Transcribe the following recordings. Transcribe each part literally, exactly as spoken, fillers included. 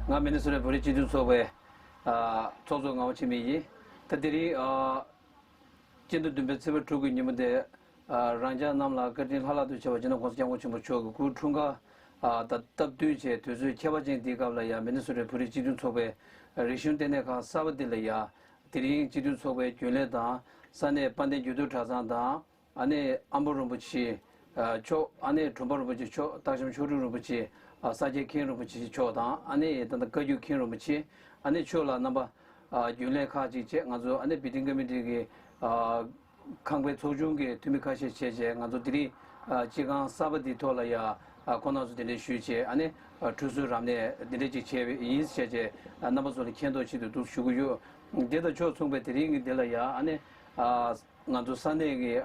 ང་མི་ནི་སོ་ཊའི་བོད་རིགས་སྤྱི་མཐུན་ཚོགས་པའི་ཨ་ཚོགས་གཙོ་ངག་དབང་འཆི་མེད་ཡིན། ད་དེ་རིང་ཨ་སྤྱི་ཟླ་བདུན་པའི་ཚེས་པ་དྲུག་གི་ཉིན་མོ་དེ་ཨ་རང་ཅག་རྣམས་ལ་བཀའ་དྲིན་ལྷག་ལྷག་ཏུ་ཆེ་བ་སྤྱི་ནོར་༸གོང་ས་༸སྐྱབས་མགོན་ཆེན་པོ་མཆོག་གི་སྐུ་འཁྲུངས་སྐར་ཨ་ད་སྟབས་བསྟུན་བྱས་དུས་ཚོད་ཁྱད་པར་ཅན་འདིའི་སྐབས་ལ་ཡང་མི་ནི་སོ་ཊའི་བོད་རིགས་སྤྱི་མཐུན་ཚོགས་པའི་རིག་གཞུང་ལྟེ་གནས་ཁང་གསར་པ་འདི་ལ་ཡང་དེ་རིང་སྤྱི་མཐུན་ཚོགས་པའི་རྒྱུན་ལས་དང་ས་གནས་དཔལ་ལྡན་རྒྱུད་སྟོད་གྲྭ་ཚང་དང་། ཨ་ནི་ཨ་མོ་རིན་པོ་ཆེ་ཨ་མཆོག་ཨ་ནི་གྲུབ་པ་རིན་པོ་ཆེ་མཆོག་སྟག་ཤམ་མཆོག་སྤྲུལ་རིན་པོ་ཆེ་ཨ་ས་སྐྱ་མཁན་རིན་པོ་ཆེ་མཆོག་དང་ཨ་ནི་ད་ལྟ་བཀའ་བརྒྱུད་མཁན་རིན་པོ་ཆེ་ཨ་ནི་མཆོག་ལ་རྣམ་པ་ཨ་རྒྱུན་ལས་ཁག་ཅིག་བྱས། ང་ཚོ་ཨ་ནི་བི་ཊིང་ཀ་མི་ཊི་གི་ཨ་ཁང་པའི་ཚོགས་ཆུང་གི་འཐུས་མི་ཁ་ཤས་བྱས་བྱས་ང་ཚོ་དེ་རིང་ཨ་སྤྱི་ཁང་གསར་པ་འདིའི་ཐོག་ལ་ཡ་ཨ་ཁོང་རྣམ་ཚོ་གདན་འདྲེན་ཞུས་བྱས་ཨ་ནི་ཨ་ཁྲུས་གསོལ་རབ་གནས་འདི་འདྲ་ཅིག་བྱས་པ་ཡིན་བྱས་བྱས་ཨ་རྣམ་པ་ཚོ་ལ་མཁྱེན་རྟོགས་ཆེད་དུ་འདུག་ཞུ་གི་ཡོད། དེ་དང་ཕྱོགས་མཚུངས་པའི་དེ་རིང་གི་འདི་ལ་ཡ་ཨ་ནི་ཨ། ང་ཚོ་ས་གནས་ཀྱི་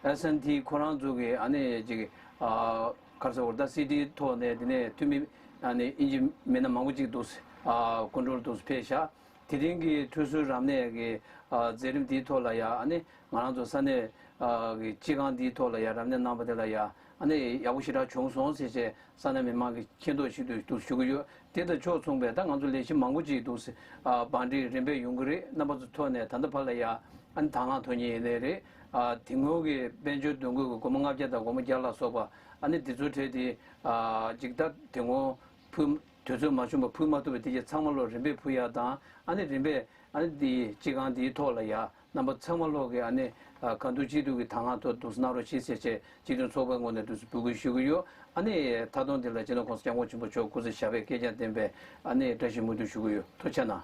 ཨེས་ཨེན་ཊི་ཁོ་རང་ཚོ་གི་ཨ་ནི་ཅིག་ཨ་ག་རེ་ཟེར་དགོས་རེད། ད་སི་ཌི་ཐོག་ནས་དེ་ནས་འཐུས་མི་ཨ་ནི་ཨིན་ཇི་མི་སྣ་མང་པོ་ཅིག་འདུག་ཨ་ཀོན་ཊོལ་འདུག་ཕེབས་ཤག་དེ་རིང་གི་ཁྲུས་གསོལ་རབ་གནས་ཀྱི་ཨ་མཛད་རིམ་འདིའི་ཐོག་ལ་ཡ་ཨ་ནི་ང་རང་ཚོ་ས་གནས་ཨ་གི་སྤྱི་ཁང་འདིའི་ཐོག་ལ་ཡ་རབ་གནས་གནང་བ་དེ་ལ་ཡ་ཨ་ནི་ཡག་པོ་ཞེ་དྲག་བྱུང་སོང་ཟེར་བྱས། ས་གནས་མི་མང་གི་མཁྱེན་རྟོགས་ཞུ་དུ་འདུག་ཞུ་གི་ཡོད། དེ་དང་ཕྱོགས་མཚུངས་པའི་ད་ང་ཚོ་ལས་གཞི་མང་པོ་ཅིག་འདུག་ཨ་བང་སྒྲིག་རིམ་པས་ཡོང་གི་རེད། རྣམ་པ་ཚོ་ཐོག་ནས་ད་ལྟ་བར་ལ་ཡ་ཨ་ནི་དང་བླངས་ཐོབ་མཁན་ཡིན་ནའི་རེད། ཨ་དེ་སྔོན་གྱི་དཔལ་འབྱོར་འདུ་འགོད་ཀྱི་སྒོར་མོ་ལྔ་བརྒྱ་དང་སྒོར་མོ་བརྒྱ་ལ་སོགས་པ་ཨ་ནི་འདི་ཚོ་གྲས་དེ་ཨ་ཅིག་ད་དེ་སྔོན་ཕུལ་དུས་ཚོད་མ་བྱུང་བར་ཕུལ་མ་ཐུབ་པའི་དེ་གྱད་ཚང་མ་ལོ་རིམ་པས་ཕུལ་ཡ་དང་ཨ་ནི་རིམ་པས་ཨ་ནི་འདི་སྤྱི་ཁང་འདིའི་ཐོག་ལ་ཡ། རྣམ་པ་ཚང་མ་ལོག་གི་ཨ་ནི་ཨ་གང་ཐུབ་ཅི་ཐུབ་ཀྱི་དང་བླངས་ཐོག་འདུག་གནང་རོགས་གྱིས་ཟེར་བྱས་སྤྱི་མཐུན་ཚོགས་པའི་ངོས་ནས་འདུག་འབོད་སྐུལ་ཞུ་གི་ཡོད། ཨ་ནི་མཐའ་སྡོམ་འདི་ལ་སྤྱི་ནོར་༸གོང་ས་༸སྐྱབས་མགོན་ཆེན་པོ་མཆོག་སྐུ་ཚེ་ཞབས་པད་བསྐལ་བརྒྱར་བརྟན་པའི་ཨ་ནི་བཀྲ་ཤིས་སྨོན་འདུན་ཞུ་གི་ཡོད། ཐུགས་རྗེ་གནང་།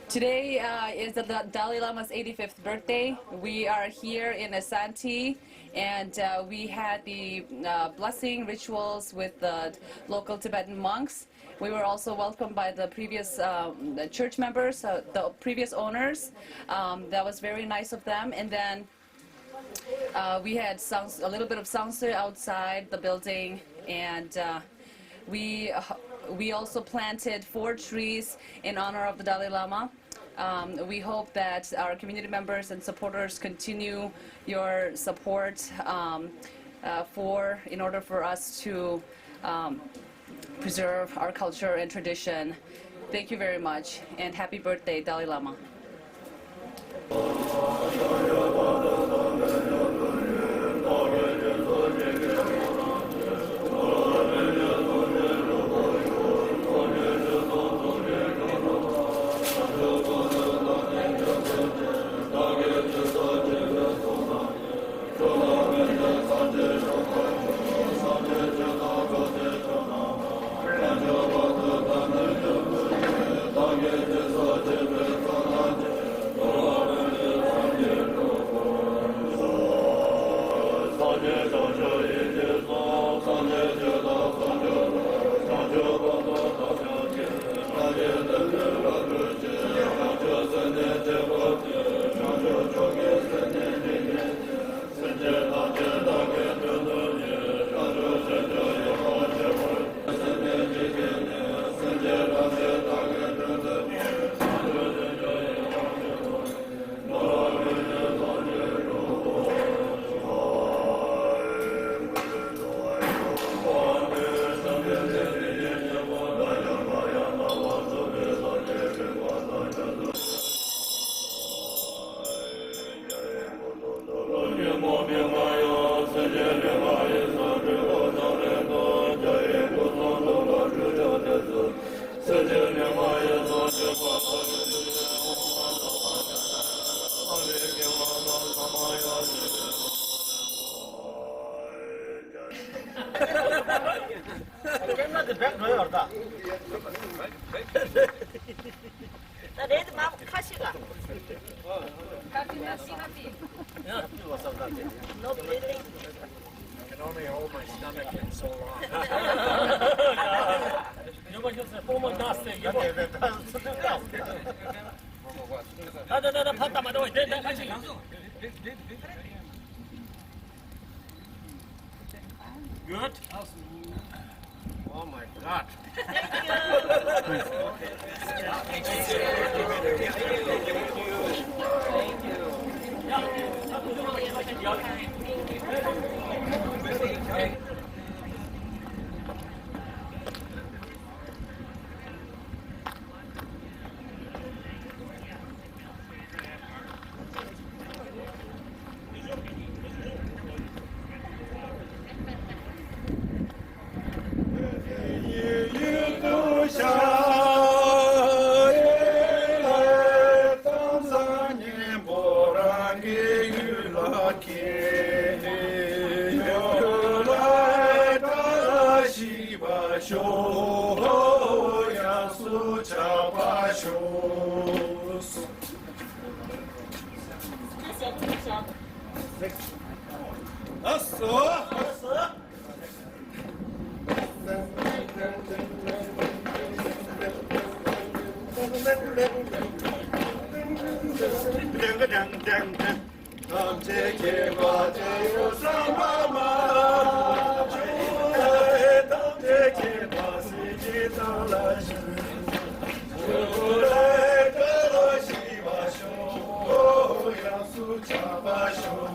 Today uh, is the Da- Dalai Lama's eighty-fifth birthday. We are here in Asanti, and uh, we had the uh, blessing rituals with the local Tibetan monks. We were also welcomed by the previous um, the church members, uh, the previous owners. Um, that was very nice of them. And then uh, we had sounds, a little bit of sangsui outside the building, and uh, we uh, we also planted four trees in honor of the Dalai Lama. Um, we hope that our community members and supporters continue your support um, uh, for in order for us to um, preserve our culture and tradition. Thank you very much, and happy birthday, Dalai Lama. ད་རེད་མ་ཁ་ཤི་ག Happy, happy, happy. No bleeding. I can only hold my stomach in so long. Good. Oh my God. Thank you. གི་ཡུལ་ལ་སྐྱེས། ཡུལ་ལ་བཀྲ་ཤིས་པ་ཤོག་ཡང་སུ་ཆགས་པ་ཤོག་ཨ་སོ། ཐམས་ཅད་མཁྱེན་པ་ཇི་ཡོད་གསང་བ་མ། ཐམས་ཅད་མཁྱེན་པ་སྲིད་ཞིའི་གཙང་ལ་བཞུགས། ཡུལ་ལ་བཀྲ་ཤིས་པ་ཤོག་ཡང་སུ་ཆགས་པ་ཤོག་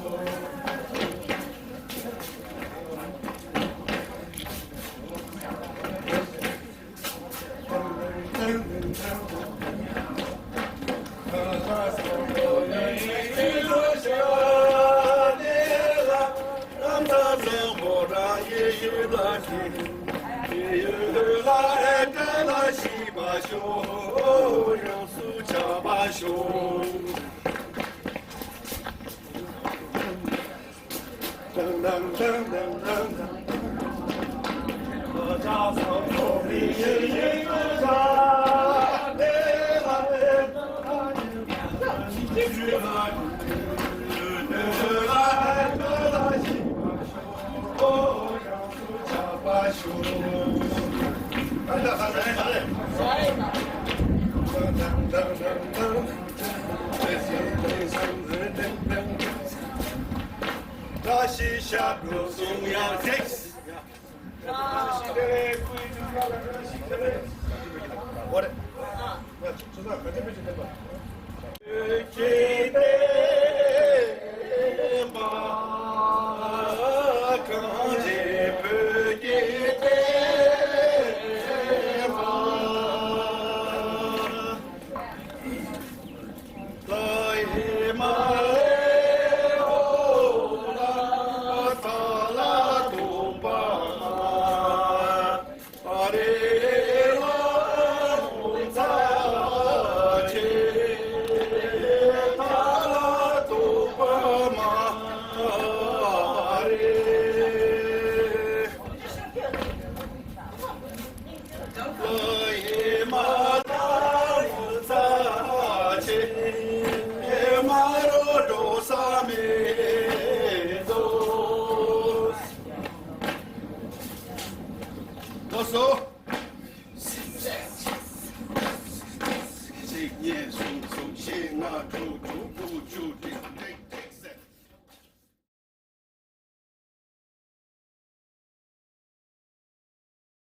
བཀྲ་ཤིས་ཞབས་བྲོ་གསུང་ཡང་གཟིགས། ལགས་སོ། གཅིག་གཉིས་གསུམ། གསུམ་བཞི་ལྔ་དྲུག་དྲུག